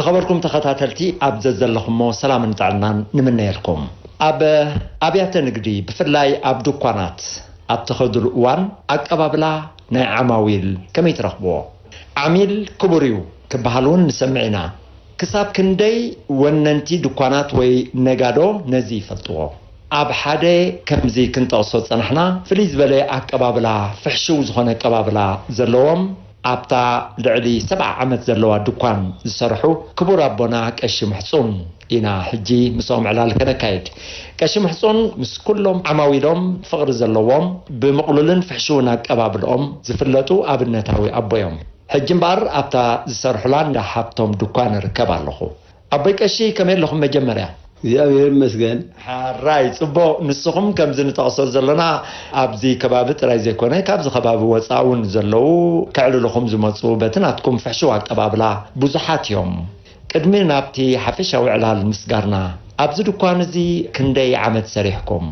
ዝኸበርኩም ተኸታተልቲ፣ ኣብ ዘዘለኹሞ ሰላምን ጥዕናን ንምነየልኩም። ኣብ ኣብያተ ንግዲ፣ ብፍላይ ኣብ ድኳናት ኣብ ትኸዱሉ እዋን፣ ኣቀባብላ ናይ ዓማዊል ከመይ ትረኽብዎ? ዓሚል ክቡር እዩ ክበሃል እውን ንሰምዕ ኢና። ክሳብ ክንደይ ወነንቲ ድኳናት ወይ ነጋዶ ነዚ ይፈልጥዎ? ኣብ ሓደ ከምዚ ክንጠቕሶ ዝጸናሕና፣ ፍልይ ዝበለ ኣቀባብላ፣ ፍሕሽው ዝኾነ ኣቀባብላ ዘለዎም፣ ኣብታ ልዕሊ ሰብዓ ዓመት ዘለዋ ድኳን ዝሰርሑ ክቡር ኣቦና ቀሺ ምሕጹን ኢና ሕጂ ምስኦም ዕላል ከነካይድ። ቀሺ ምሕጹን ምስ ኩሎም ዓማዊሎም ፍቕሪ ዘለዎም፣ ብምቕሉልን ፍሕሽውን ኣቀባብልኦም ዝፍለጡ ኣብነታዊ ኣቦ እዮም። ሕጂ እምበኣር ኣብታ ዝሰርሑላ እንዳ ሃብቶም ድኳን እርከብ ኣለኹ። ኣቦይ ቀሺ፣ ከመይ ኣለኹም? መጀመርያ እግዚኣብሔር ይመስገን። ሕራይ፣ ጽቡቕ። ንስኹም ከምዚ ንጠቕሶ ዘለና ኣብዚ ከባቢ ጥራይ ዘይኮነ፣ ካብዚ ከባቢ ወጻኢ እውን ዘለዉ ከዕልሉኹም ዝመጹ በቲ ናትኩም ፍሕሽው ኣቀባብላ ብዙሓት እዮም። ቅድሚ ናብቲ ሓፈሻዊ ዕላል ምስጋርና፣ ኣብዚ ድኳን እዚ ክንደይ ዓመት ሰሪሕኩም?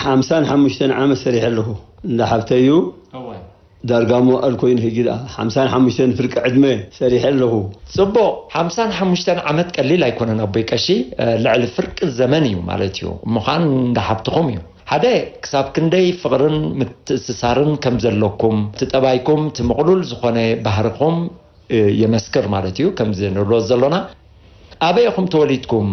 ሓምሳን ሓሙሽተን ዓመት ሰሪሐ ኣለኹ። እንዳ ሓብተይ እዩ። እወ። ዳርጋ መዋእል ኮይኑ ሕጂ ደኣ ሓምሳን ሓሙሽተን ፍርቂ ዕድመ ሰሪሐ ኣለኹ። ጽቡቕ፣ ሓምሳን ሓሙሽተን ዓመት ቀሊል ኣይኮነን ኣቦይ ቀሺ፣ እ፣ ልዕሊ ፍርቂ ዘመን እዩ ማለት እዩ። እሞ ኸኣ እንዳ ሓብትኹም እዩ። ሓደ፣ ክሳብ ክንደይ ፍቕርን ምትእስሳርን ከም ዘለኩም፣ እቲ ጠባይኩም፣ እቲ ምቕሉል ዝኾነ ባህርኹም፣ እ፣ የመስክር ማለት እዩ። ከምዚ ንብሎ ዘሎና፣ ኣበይ ኢኹም ተወሊድኩም?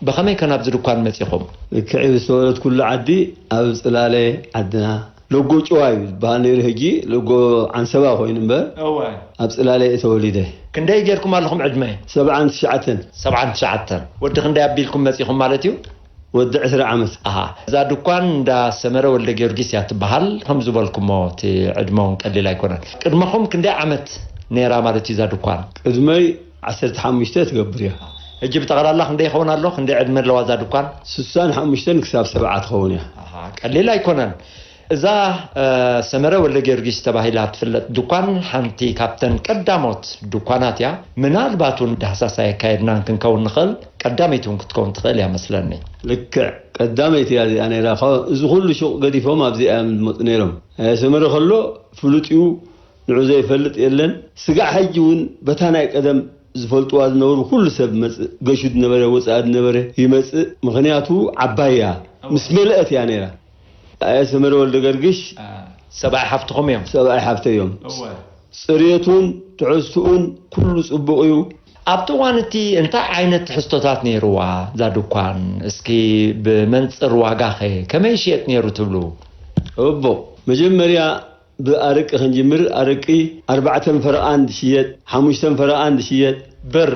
ብኸመይ ከ ናብዚ ድኳን መጺኹም? ልክዕ እዩ፣ ዝተወለድኩሉ ዓዲ ኣብ ጽላለ ዓድና፣ ሎጎ ጭዋ እዩ ዝበሃል ነይሩ። ሕጂ ሎጎ ዓንሰባ ኮይኑ እምበር፣ እወ። ኣብ ጽላለ እየ ተወሊደ። ክንደይ ጌርኩም ኣለኹም ዕድመ? ሰብዓን ትሽዓተን። ሰብዓን ትሽዓተን። ወዲ ክንደይ ኣቢልኩም መጺኹም ማለት እዩ? ወዲ ዕስራ ዓመት። ኣሃ፣ እዛ ድኳን እንዳ ሰመረ ወልደ ጊዮርጊስ እያ ትበሃል። ከም ዝበልኩሞ፣ እቲ ዕድመ እውን ቀሊል ኣይኮነን። ቅድመኹም ክንደይ ዓመት ነይራ ማለት እዩ እዛ ድኳን? ቅድመይ ዓሰርተ ሓሙሽተ ትገብር እያ። ሕጂ ብጠቕላላ ክንደይ ይኸውን ኣሎ? ክንደይ ዕድመ ኣለዋ እዛ ድኳን? ስሳን ሓሙሽተን ክሳብ ሰብዓ ትኸውን እያ። ኣሃ፣ ቀሊል ኣይኮነን። እዛ፣ እ፣ ሰመረ ወልደ ጊዮርጊስ ተባሂላ ትፍለጥ ድኳን ሓንቲ ካብተን ቀዳሞት ድኳናት እያ። ምናልባት እውን ዳህሳስ ኣየካየድናን ክንከውን ንኽእል፣ ቀዳመይቲ እውን ክትከውን ትኽእል እያ መስለኒ። ልክዕ ቀዳመይቲ እያ እዚኣ ነይራ። ካብ እዚ ኩሉ ሹቕ ገዲፎም ኣብዚኣ እዮም ዝመፁ ነይሮም። ኣያ ሰመረ ከሎ ፍሉጥ እዩ፣ ንዑ ዘይፈልጥ የለን። ስጋዕ ሕጂ እውን በታ ናይ ቀደም ዝፈልጥዋ ዝነበሩ ኩሉ ሰብ መፅእ፣ ገሹ ዝነበረ፣ ወፃኢ ዝነበረ ይመፅእ። ምኽንያቱ ዓባይ እያ፣ ምስ መለአት እያ ነይራ። ኣያ ሰመረ ወልደ ገርግሽ አ፣ ሰብኣይ ሓፍትኹም እዮም? ሰብኣይ ሓፍተይ እዮም። እወ። ጽሬቱን ትሕዝትኡን ኩሉ ጽቡቕ እዩ። ኣብቲ እዋን እቲ እንታይ ዓይነት ትሕዝቶታት ነይርዋ እዛ ድኳን? እስኪ ብመንጽር ዋጋኸ ከመይ ይሽየጥ ነይሩ ትብሉ? እቦ፣ መጀመርያ ብኣረቂ ክንጅምር፣ ኣረቂ ኣርባዕተን ፈረቓን ዝሽየጥ፣ ሓሙሽተን ፈረቓን ዝሽየጥ፣ ብር።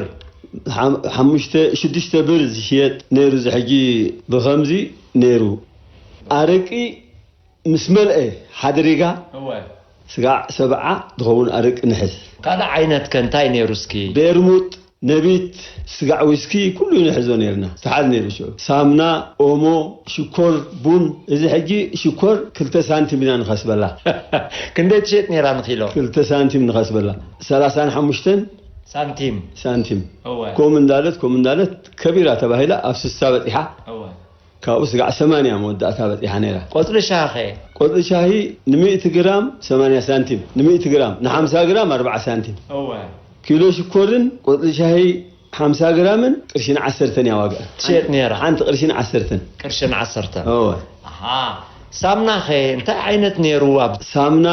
ሓም-፣ ሓሙሽተ፣ ሽዱሽተ ብር ዝሽየጥ ነይሩ። እዚ ሕጂ ብኸምዚ ነይሩ። ኣረቂ ምስ መልአ ሓደ ሪጋ እወ። ስጋዕ ሰብዓ ዝኸውን ኣረቂ ንሕዝ። ካልእ ዓይነት ከ እንታይ ነይሩ እስኪ? ቤርሙጥ፣ ነቢት፣ ስጋዕ ዊስኪ፣ ኩሉ ንሕዞ ነይርና። ተሓዝ ነይሩ ሽዑ። ሳምና፣ ኦሞ፣ ሽኮር፣ ቡን። እዚ ሕጂ ሽኮር ክልተ ሳንቲም ኢና ንኸስበላ። ክንደይ ትሸጥ ነይራ ንኪሎ? ክልተ ሳንቲም ንኸስበላ። ሰላሳን ሓሙሽተን ሳንቲም። ሳንቲም። እወ። ከምኡ እንዳለት፣ ከምኡ እንዳለት ከቢራ ተባሂላ ኣብ ስሳ በጺሓ። እወ። ካብኡ ስጋዕ ሰማንያ መወዳእታ በጺሓ ነይራ። ቆጽሊ ሻሂ ኸ? ቆጽሊ ሻሂ ንሚእቲ ግራም ሰማንያ ሳንቲም፣ ንሚእቲ ግራም፣ ንሓምሳ ግራም ኣርብዓ ሳንቲም። እወ። ኪሎ ሽኮርን ቆጽሊ ሻሂ ሓምሳ ግራምን ቅርሽን ዓሰርተን እያ ዋግኣ። ትሸጥ ነይራ? ሓንቲ ቅርሽን ዓሰርተን። ቅርሽን ዓሰርተን። እወ። ኣሃ። ሳምና ኸ እንታይ ዓይነት ነይሩ? ኣብ ሳምና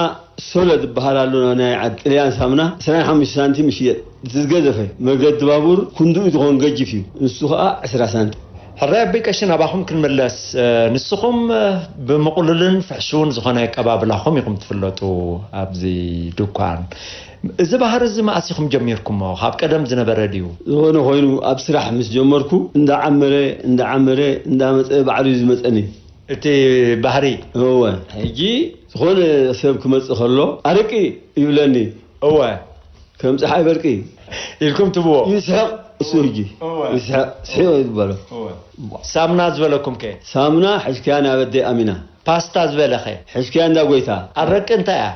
ሶሎ ዝበሃል ኣሎ፣ ናይ ዓድ ጥልያን ሳምና፣ ዕስራን ሓሙሽተ ሳንቲም ይሽየጥ። እቲ ዝገዘፈ መገዲ ባቡር ክንድኡ ዝኾን ገጅፍ እዩ። ንሱ ኸኣ ዕስራ ሳንቲም። ሕራይ ኣቦይ ቀሺ፣ ናባኹም ክንምለስ። እ፣ ንስኹም፣ እ፣ ብምቕሉልን ፍሕሽውን ዝኾነ ኣቀባብላኹም ኢኹም ትፍለጡ ኣብዚ ድኳን። እዚ ባህሪ እዚ መኣስ ኢኹም ጀሚርኩሞ? ካብ ቀደም ዝነበረ ድዩ? ዝኾነ ኮይኑ ኣብ ስራሕ ምስ ጀመርኩ እንዳዓመረ፣ እንዳዓመረ፣ እንዳመጸ ባዕሉ እዩ ዝመጸኒ። እቲ ባህሪ? እወ። ሕጂ ዝኾነ ሰብ ክመጽእ ከሎ፣ "ኣረቂ" ይብለኒ። እወ። ከም ጸሓይ በርቂ። ኢልኩም ትብዎ? ይስሕቕ እሱ ሕጂ። እወ። ይስሕቕ። ስሒቕ እዩ ዝበሎ። እወ። ሳምና ዝበለኩም ከ? ሳምና ሕዝክያ ናብ ኣደይ ኣሚና። ፓስታ ዝበለ ኸ? ሕዝክያ እንዳ ጎይታ። ኣረቂ እንታይ እያ?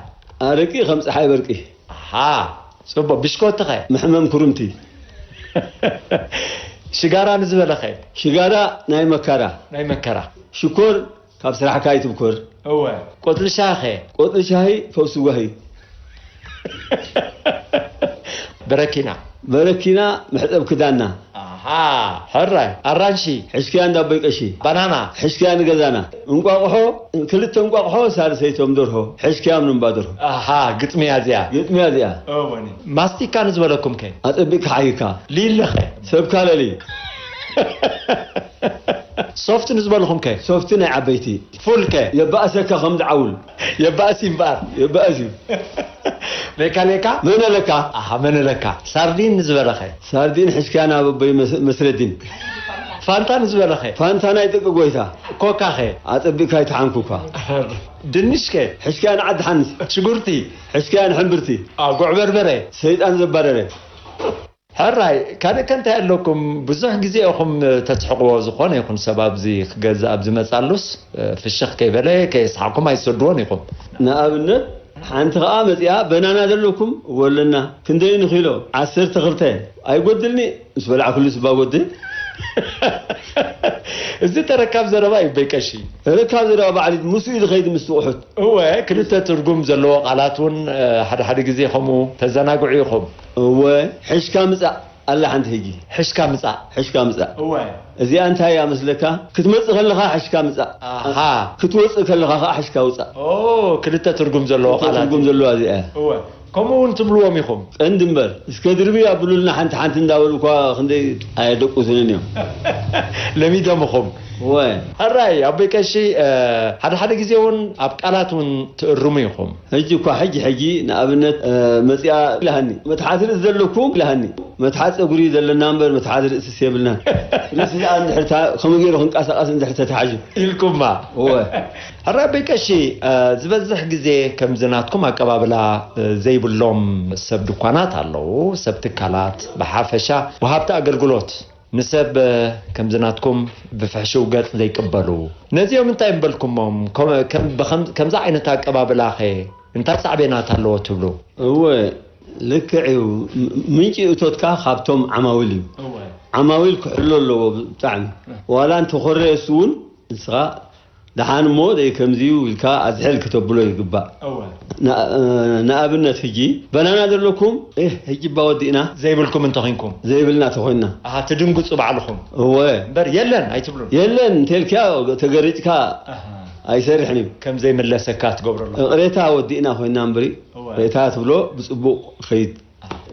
ኣረቂ ከም ጸሓይ በርቂ። ኣሃ፣ ጽቡቕ። ብሽኮቲ ኸ? መሕመም ኩርምቲ። ሽጋራ ንዝበለ ኸ? ሽጋራ ናይ መካራ። ናይ መከራ። ሽኮር ካብ ስራሕካ ኣይትብኮር። እወ። ቆጽሊ ሻሂ ኸ? ቆጽሊ ሻሂ ፈውሲ ጓሂ። በረኪና። በረኪና መሕጸብ ክዳንና። ኣሃ፣ ሕራይ፣ ኣራንሺ። ሕሽክያ እንዳ ኣቦይ ቀሺ። ባናና። ሕሽክያ ንገዛና። እንቋቑሖ፣ ክልተ እንቋቑሖ፣ ሳልሰይቶም ደርሆ። ሕሽክያ ምንባ ደርሆ። ኣሃ፣ ግጥሚ እያ እዚኣ። ግጥሚ እያ እዚኣ። እወኒ። ማስቲካ ንዝበለኩም ከ? ኣጸቢቕካ ሓይካ። ሊለኸ? ሰብካ ለሊ። ሶፍት ንዝበልኹም ከ? ሶፍቲ ናይ ዓበይቲ። ፉል ከ? የባእሰካ ከም ዝዓውል። የባእስ እምበኣር። የባእስ እዩ። ሌካ ሌካ? መነለካ? ኣሃ፣ መነለካ። ሳርዲን ንዝበለኸ? ሳርዲን ሕሽካ ናብ ኣቦይ መስ-፣ መስረዲን። ፋንታ ንዝበለኸ? ፋንታ ናይ ጥቂ ጎይታ። ኮካኸ? ኣጸቢቕካ ኣይተሓንኩካ። ድንሽከ? ሕሽካ ንዓዲ ሓንስ። ሽጉርቲ? ሕሽካ ንሕምብርቲ። ኣ፣ ጉዕ በርበረ? ሰይጣን ዘባረረ። ሕራይ፣ ካልእ ከ እንታይ ኣለኩም? ብዙሕ ግዜ ኢኹም ተስሕቕዎ፣ ዝኾነ ይኹን ሰብ ኣብዚ ክገዝእ ኣብ ዝመጻሉስ፣ ፍሽኽ ከይበለ ከየስሓቕኩም ኣይትሰድዎን ኢኹም። ንኣብነት፣ ሓንቲ ኸኣ መጺኣ፣ "በናና ዘለኩም?" "እወ ኣለና። ክንደይ ንኺሎ?" "ዓሰርተ ክልተ." "ኣይጎድልኒ?" ምስ በላዕኩሉስ እባ ጎድል። እዚ ተረካብ ዘረባ እዩ፣ በይ ቀሺ። ተረካብ ዘረባ ባዕሉ ምስኡ እዩ ዝኸይድ፣ ምስ ትቑሑት። እወ፣ ክልተ ትርጉም ዘለዎ ቃላት እውን፣ እ፣ ሓደ ሓደ ግዜ ከምኡ ተዘናግዑ ኢኹም። እወ፣ ሕሽካ ምጻእ ኣላ ሓንቲ ሕጂ። ሕሽካ ምጻእ። ሕሽካ ምጻእ። እወ። እዚኣ እንታይ እያ መስለካ? ክትመጽእ ከለኻ ሕሽካ ምጻእ። ኣሃ። ክትወጽእ ከለኻ ኸዓ ሕሽካ ውጻእ። ኦ፣ ክልተ ትርጉም ዘለዎ ክልተ ቃላት ትርጉም እዩ። ዘለዋ እዚኣ እያ። እወ። ከምኡ እውን ትብልዎም ኢኹም። ቀንዲ እምበር፣ እስከ ድርብይ ኣብሉልና ሓንቲ ሓንቲ እንዳበሉ እኳ ክንደይ ኣየደቁሱንን እዮም። ለሚዶም ኢኹም። እወ። ሕራይ፣ ኣቦይ ቀሺ፣ እ፣ ሓደ ሓደ ግዜ እውን ኣብ ቃላት እውን ትእርሙ ኢኹም። ሕጂ እኳ፣ ሕጂ፣ ሕጂ፣ ንኣብነት፣ እ፣ መጺኣ ኢላሃኒ፣ "መትሓዚ ርእሲ ዘለኩም?" ኢላሃኒ። መትሓዚ ጸጉሪ ዘለና እምበር መትሓዚ ርእስስ የብልናን። ርእሲ ደኣ እንድሕር እታ ከምኡ ገይሩ ክንቀሳቐስ እንድሕር ተታሒዙ። ኢልኩማ። እወ። ሕራይ ኣቦይ ቀሺ፣ እ፣ ዝበዝሕ ግዜ ከምዚ ናትኩም ኣቀባብላ፣ እ፣ ዘይብሎም ሰብ ድኳናት ኣለዉ፣ ሰብ ትካላት፣ ብሓፈሻ ወሃብቲ ኣገልግሎት። ንሰብ፣ እ፣ ከምዚ ናትኩም ብፍሕሽው ገጽ ዘይቅበሉ። ነዚኦም እንታይ ምበልኩሞም? ከም፣ ከም፣ ብኸም-፣ ከምዚ ዓይነት ኣቀባብላኸ እንታይ ሳዕቤናት ኣለዎ ትብሉ? እወ፣ ልክዕ እዩ። ም-፣ ምንጪ እቶትካ ካብቶም ዓማዊል እዩ። እወ። ዓማዊል ክሕሎ ኣለዎ ብጣዕሚ። እ። ዋላ እንተኾረየሱ እውን ንስኻ ደሓን እሞ ደይ ከምዚ እዩ ኢልካ ኣዝሕል ክተብሎ ይግባእ። እወ። ንኣ-፣ ንኣብነት ሕጂ፣ "በናና ዘለኩም?" "እህ፣ ሕጂ እባ ወዲእና." ዘይብልኩም እንተኾይንኩም? ዘይብልና ተኾይንና። ኣሃ፣ ትድንግጹ ባዕልኹም? እወ። እምበር የለን ኣይትብሉን? የለን እንተልክያ ተገሪጽካ ኣሃ። ኣይሰርሕን እዩ። ከም ዘይምለሰካ ትገብረሉ? እቕሬታ ወዲእና ኮይንና እምበሪ፣ እወ። እቕሬታ ትብሎ ብጽቡቕ ከይድ።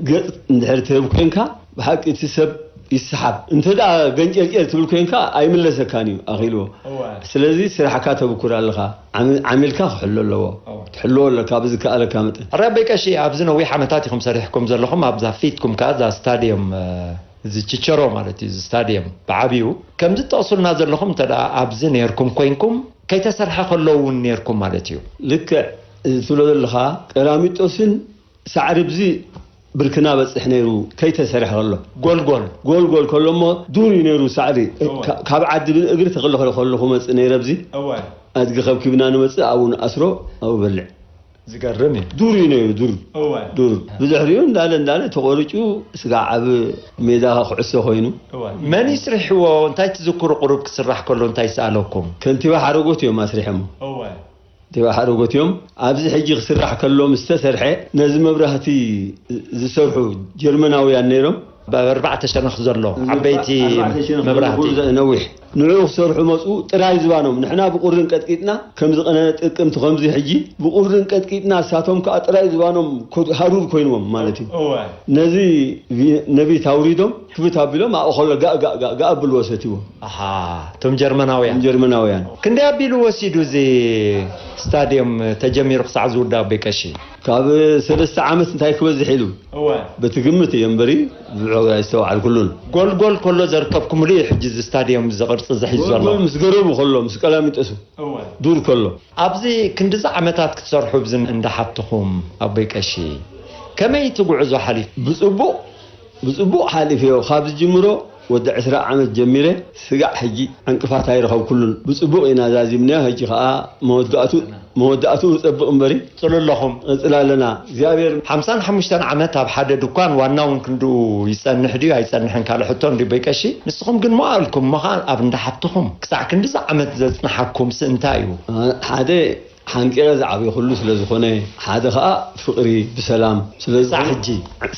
ገጽ እንድሕር ትህብ ኮንካ፣ ብሓቂ እቲ ሰብ ይሰሓብ። እንተ ደኣ ገንጨርጨር ትብል ኮንካ፣ ኣይምለሰካን እዩ ኣኺልዎ። እወ። ስለዚ ስራሕካ ተብኩር ኣለኻ። ዓሚ-፣ ዓሚልካ ክሕሎ ኣለዎ። እወ። ትሕልዎ ኣለካ ብዝከኣለካ መጠን። ሕራይ ኣቦይ ቀሺ፣ ኣብዚ ነዊሕ ዓመታት ኢኹም ሰሪሕኩም ዘለኹም፣ ኣብዛ ፊትኩም ከኣ እዛ ስታድየም፣ እ፣ እዚ ችቸሮ ማለት እዩ፣ እዚ ስታድየም ብዓቢኡ። ከምዚ ትጠቕሱልና ዘለኹም፣ እንተ ደኣ ኣብዚ ነይርኩም ኮይንኩም፣ ከይተሰርሐ ከሎ እውን ነይርኩም ማለት እዩ። ልክዕ፣ እዚ ትብሎ ዘለኻ፣ ቀላሚጦስን ሳዕሪ ብዚ ብርክና በጽሕ ነይሩ ከይተሰርሐ ከሎ። ጎልጎል። ጎልጎል ከሎ እሞ ዱር እዩ ነይሩ ሳዕሪ። እወ። ካ-፣ ካብ ዓዲ ብእግሪ ተኸሎ ከሎ ክመጽእ ነይረ ብዚ። እወ። ኣድጊ ከብኪብና ንመጽእ ኣብኡ ንኣስሮ ኣብኡ በልዕ። ዝገርም እዩ። ዱር እዩ ነይሩ ዱር። እወ። ዱር። ብድሕሪኡ እንዳለ እንዳለ ተቖሪጩ ስጋዕ ዓቢ ሜዳ ኩዕሶ ኮይኑ። እወ። መን ይስርሕዎ? እንታይ ትዝክሩ? ቁሩብ ክስራሕ ከሎ እንታይ ይስኣለኩም? ከንቲባ ሓረጎት እዮም ኣስሪሖሞ። እወ። ዲባ ሓረጎት እዮም። ኣብዚ ሕጂ ክስራሕ ከሎ ምስ ተሰርሐ፣ ነዚ መብራህቲ ዝሰርሑ ጀርመናውያን ነይሮም። ኣብ ኣርባዕተ ሸነኽ ዘሎ ዓበይቲ ኣርባዕተ ሸነኽ ዘሎ መብራህቲ። ኩሉ ነዊሕ። ንዕኡ ክሰርሑ መጹ፣ ጥራይ ዝባኖም። ንሕና ብቁርን ቀጥቂጥና፣ ከምዚ ቀነ ጥቅምቲ ከምዚ ሕጂ፣ ብቁርን ቀጥቂጥና፣ እሳቶም ከኣ ጥራይ ዝባኖም ኮ-፣ ሃሩር ኮይንዎም ማለት እዩ። እወ። ነዚ ቪ-፣ ነቢት ኣውሪዶም፣ ክብት ኣቢሎም፣ ኣብኡ ከሎ ጋእ፣ ጋእ፣ ጋእ፣ ጋእ ኣብልዎ ሰትይዎ። ኣሃ፣ እቶም ጀርመናውያን። እቶም ጀርመናውያን። ክንደይ ኣቢሉ ወሲዱ እዚ ስታድየም ተጀሚሩ ክሳዕ ዝውዳእ ኣቦይ ቀሺ? ካብ ሰለስተ ዓመት እንታይ ክበዝሕ ኢሉ? እወ። በቲ ግምት እየ እምበሪ፣ ብዑ ኣይስተውዓልኩሉን። ጎልጎል ከሎ ዘርከብኩምሉ እዩ ሕጂ እዚ ስታድየም እዚ ቅርጺ እዚ ሒዙ ዘሎ። ጎልጎል ምስ ገረቡ ከሎ፣ ምስ ቀላሚጦሱ እወ። ዱር ከሎ። ኣብዚ ክንድዚ ዓመታት ክትሰርሑ ኣብዚ እንዳ ሓብትኹም ኣቦይ ቀሺ፣ ከመይ እቲ ጉዕዞ ሓሊፉ? ብጽቡቕ፣ ብጽቡቕ ሓሊፉዮ። ካብ ዝጅምሮ ወዲ ዕስራ ዓመት ጀሚረ፣ ስጋዕ ሕጂ ዕንቅፋት ኣይረኸብኩሉን። ብጽቡቕ ኢና ዛዚምናዮ። ሕጂ ኸኣ መወዳእቱ-፣ መወዳእትኡ ጸብቕ እምበሪ። ጽሉ ኣለኹም። ንጽል ኣለና። እግዚኣብሔር ሓምሳን ሓሙሽተን ዓመት ኣብ ሓደ ድኳን ዋና እውን ክንድኡ ይጸንሕ ድዩ ኣይጸንሕን ካልእ ሕቶ እንድዩ ኣቦይ ቀሺ። ንስኹም ግን መዋእልኩም መኻን ኣብ እንዳ ሓብትኹም ክሳዕ ክንድዚ ዓመት ዘጽንሓኩምሲ እንታይ እዩ? ሓደ ሓንቂቐ ዝዓብየ ኩሉ ስለ ዝኾነ፣ ሓደ ኸኣ ፍቕሪ ብሰላም ስለ ዝኾነ፣ ሕጂ።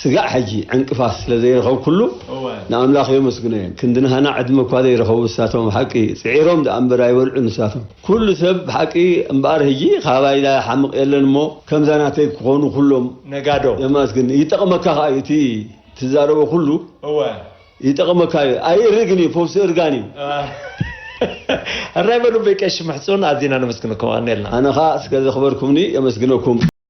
ስጋዕ ሕጂ ዕንቅፋት ስለ ዘይረኸብኩሉ እወ። ንኣምላኽ የመስግኖ እየ። ክንዲ ንሃና ዕድመ እኳ ዘይረኸቡ ንሳቶም፣ ሓቂ ጽዒሮም ደኣ እምበር ኣይበልዑ ንሳቶም። ኩሉ ሰብ ብሓቂ እምበኣር ሕጂ ካባይ ሓምቕ የለን እሞ፣ ከምዛ ናተይ ክኾኑ ኩሎም ነጋዶ። የመስግን። ይጠቕመካ ኸኣ እዩ እቲ ትዛረቦ ኩሉ እወ። ይጠቕመካ እዩ። ኣይእርግን እዩ፣ ፈውሲ እርጋን እዩ። ሕራይ በሉ ቤቀሽ ምሕጹን ኣዚና ነመስግነኩም ኣኔልና። ኣነ ኸኣ እስከ ዘኽበርኩምኒ የመስግነኩም።